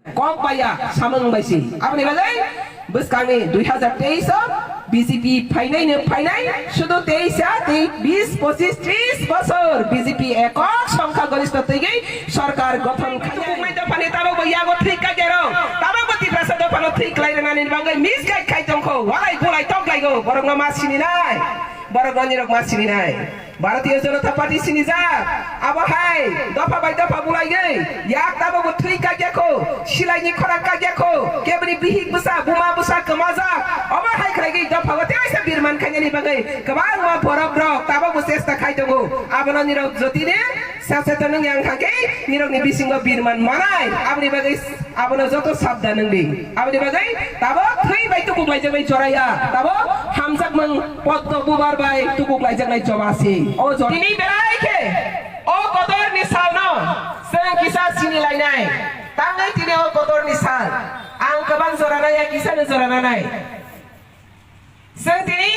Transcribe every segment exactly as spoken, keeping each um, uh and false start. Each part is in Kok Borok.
Kok baya samung bai si. Aboni bagwi bwskangni dui hazar teis o B J P phainai no phainai, sudu teis ya tei bis, pochis, tris bosor B J P ekok songkha goristho twiwi sorkar gothon khainai. Tukuknai dophani tabok bo yago thwi kaijarok, tabok bo Tiprasa dophano thwi klai rwnani bagwi misguide khai tongkho, walai bulai tok laigo, borokno ma sininai, borokno nirok ma sininai. Bharatiya Janata Party sinijak, abo hai dopha bai dopha bulaigwi yak tabok bo thwi kaikyakho, silaini khorang kaikyakho, keboni bihik bwsa, buma bwsa kwmajak, obo hai khlaigwi dopha o tei waisa birman khainani bagwi kwbangma borok rok tabok bo chesta khai tongo. Abono nirok jotini sacheton wngya wngkha khe nirokni bisingo birman manai, aboni bagwi abono joto sabdan wngdi. Aboni bagwi tabok thwi bai tukuk laijaknai joraya, tabok hamjakmung Poddo bubar bai tukuk laijaknai jora si. O jora tini belai khe o kotorni salno chwng kisa sini lainai. Tangwi tini o kotorni sal. Ang kwbang jora nai ya, kisano jora nanai. Chwng tini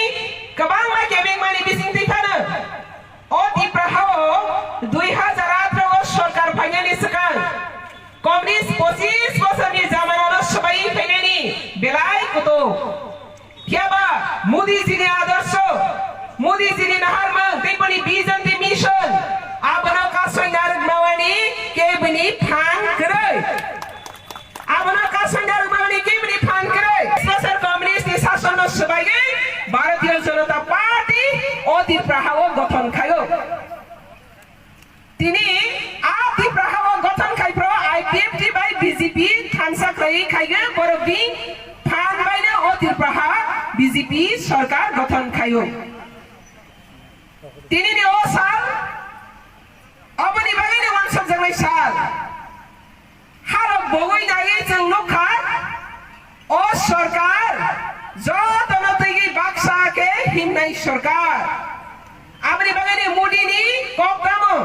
kwbangma kebengmani bisingtwi phano o Tipra hao dui hazar atharo o sorkar phainani swkang Communist pochis bosorni jamanano swbai phainani belai kutuk. Phiyaba Modi jini adorsho, Modi jini naharmung tei bini vision tei mission abono kasoi narwk nawani kebini phan kwrwi. Abono kasoi narwk nawani kebini phan kwrwi. Bosor communist ni sasonno swbaigwi Bharatiya Janata Party o Tipra hao gothon khaio. Tini a Tipra hao gothon khai phro I P F T bai B J P thansa khlai khaigwi borokni phan baino o Tipra ha B J P sorkar gothon khaio. Tini ni o sal, oboni bagwi ni wansok jaknai sal. Harok bogwi naiwi chwng nukha, o sorkar jotono twigwi baksa khe himnai sorkar. Aboni bagwi ni Modi ni kok tamo,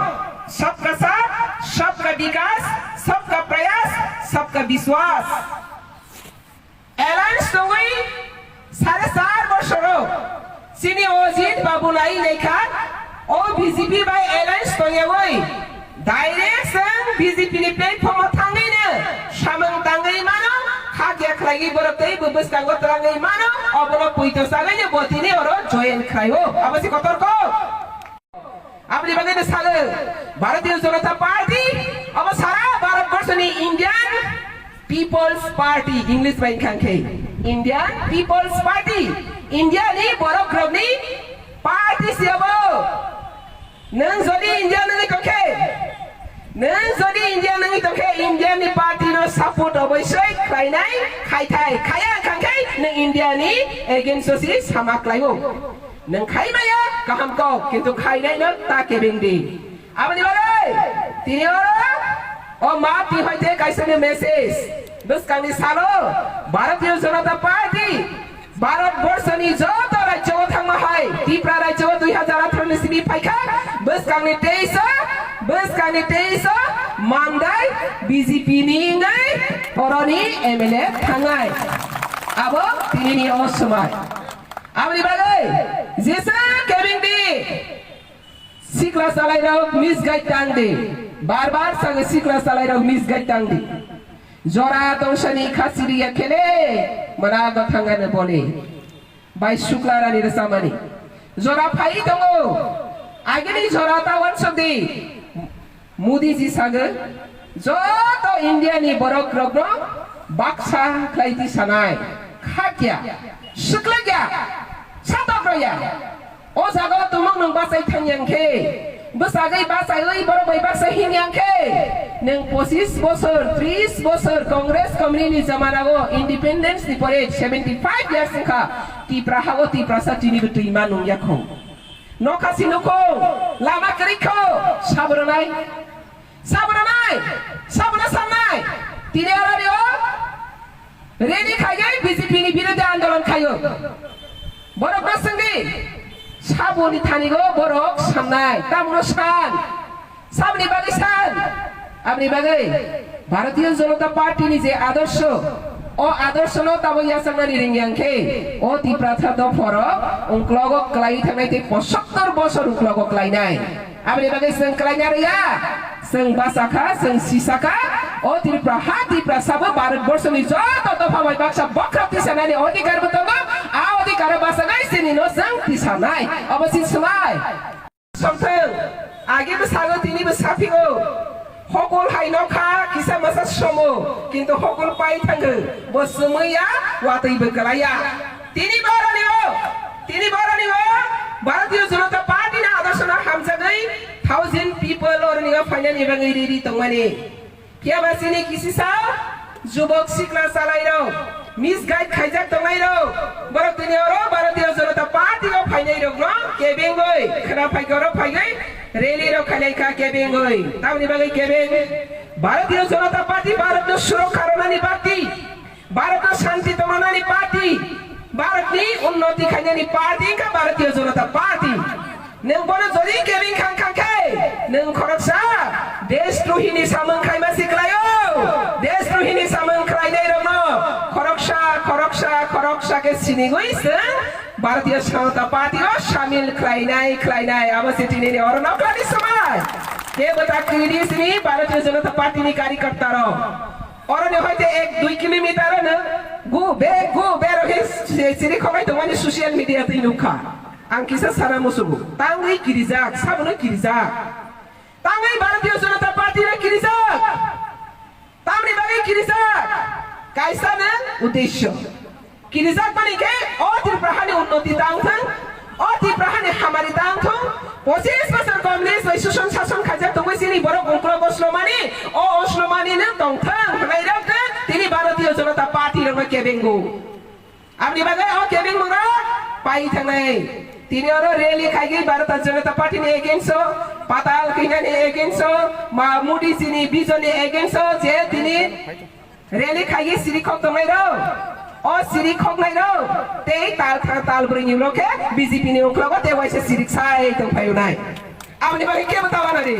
sabka saath, sabka vikas, sabka prayas, sabka vishwas. Alliance tongwi sare char bosoro chini Ajit Babu lai lekha o B J P bai alliance tongyawi direct chwng B J P ni platform o thangwino samung tangwi mano, khakya khlaiwi borok tei bo bwskango twlangwi mano, obono puito sagwino bo tini oro join khlaio. Abo se kotor kok. Aboni bagwi no salo, Bharatiya Janata Party, abo sara Bharat Borso ni Indian People's Party, English bai wngkha khe Indian People's Party, India ni borok rok ni party se abo. Nwng jodi India nangwi tongkhe, nwng jodi India nangwi tongkhe, India ni party no support oboisoi khlainai, khaithai, khaya wngkha khe nwng India ni against o se sama khlaio. Nwng khai maya kaham kok, kintu khainai no ta kebeng di. Aboni bagwi tini oro o ma ti hoite kaisa ni message. Bwskangni salo Bharatiya Janata Party Bharat Borso ni joto rajyo o thangma hai, Tripura rajyo o dui hazar atharo ni simi phaikha, bwskangni teis o, bwskangni teis o Mandai B J P ni wngwi oroni M L A thangnai. Abo tini ni o swmai. Aboni bagwi jesa kebeng di. Sikla salai rok misguide tang di. Bar bar sago sikla salai rok misguide tang di. Jora tongsani khasi riya khele mana go thangane bole. Bai sukla rani rwsamani. Jora phai tongo. Agini jora ta wansok di. Modi ji sago, joto India ni borok rokno baksa khlai di sanai, khakya, swklakya, satok roya. O jaga o tumung nwng bachai thangya khe, bwsagwi bachaiwi borok bai baksa hinya khe, nwng pochis bosor, tris bosor Congress company ni jamana o independence ni pore seventy five years wngkha, Tipra ha o Tiprasa tini bo twima nungya kho. Nokha si nukhung, lama kwrwi kho, sabono nai, sabono nai, sabono sannai. Tini aro rio, rally khaigwi B J P ni biruddhe andolon khaio. Borok no swngdi, saboni thani go borok sannai, tamono san. Saboni bagwi san, aboni bagwi Bharatiya Janata Party ni je adorsho, o adorsho no tabo yachaknani ringya khe, o Tiprasa dophoro ungklogo kwlai thangnai tei posottor bosor ungklogo kwlainai. Aboni bagwi chwng kwlaina rwya, chwng bachakha, chwng sisakha, O Tripura ha, Tripura sabo Bharat borsoni joto dopha bai baksa bokra tisanani odhikar bo tongo. A odhikar o bachagwi chini no chwng tisanai. Obo si swmai. Somthwng, age bo sago, tini bo saphigo. Hokol hai nokha, kisa masa somo, kintu hokol pai thango. Bo swmwi ya, watwi bo kwlai ya. Tini boroni o, tini boroni o, Bharatiya Janata Party ni adorsho no hamjagwi thousand people oroni o phainani bagwi ready tongmani. Phiya ba chini kisisa jubok sikla chalairok, misguide khaijak tongnairok, borok tini oro Bharatiya Janata Party o phainairokno kebengwi, khwna phaikhe oro phaigwi rally rok khailai kha kebengwi. Tamni bagwi kebeng? Bharatiya Janata Party Bharatno surokha rwnani party, Bharatno shanti tongna nani party, Bharatni unnoti khainani party wngkha Bharatiya Janata Party. Nwng bono jodi kebeng kha wngkha khe, nwng khoroksa deshdrohini samung khlaima se khlaio. Deshdrohini samung khlainairokno khoroksa, khoroksa, khoroksa khe sinigwi chwng Bharatiya Janata Party o samil khlainai, khlainai. Abo se tinini oro noklani swmai. Kebo ta kwrwi sini Bharatiya Janata Party ni karyakarta rok. Oroni hoite ek dui kilometer no gu be, gu be rohi se siri khobai tongmani social media twi nukha. Ang kisa sana musugo. Tangwi kirijak, sabono kirijak. Tangwi Bharatiya Janata Party no kirijak. Tamni bagwi kirijak? Kaisa no uddesho. Kirijak mani khe o Tripura hani unnoti tang thang, o Tripura hani hamari tang thung. Pochis bosor Congress bai suson sason khaijak tongwi chini borok ungkro boslo mani, o oslo mani no tong thang hwnwi rok tini Bharatiya Janata Party rokno kebengo. Aboni bagwi o kebengmung rok pai thangnai. Tini oro rally khaigwi Bharatiya Janata Party ni against o, patal khinani against o, ma Modi ji ni vision ni against o je tini rally khaigwi siri khok tongnai rok. O siri khoknai rok tei tal thang tal brwi ni rok khe B J P ni uklogo tei waisa siri sai tong phai unai. Aboni bagwi kebo ta wana di.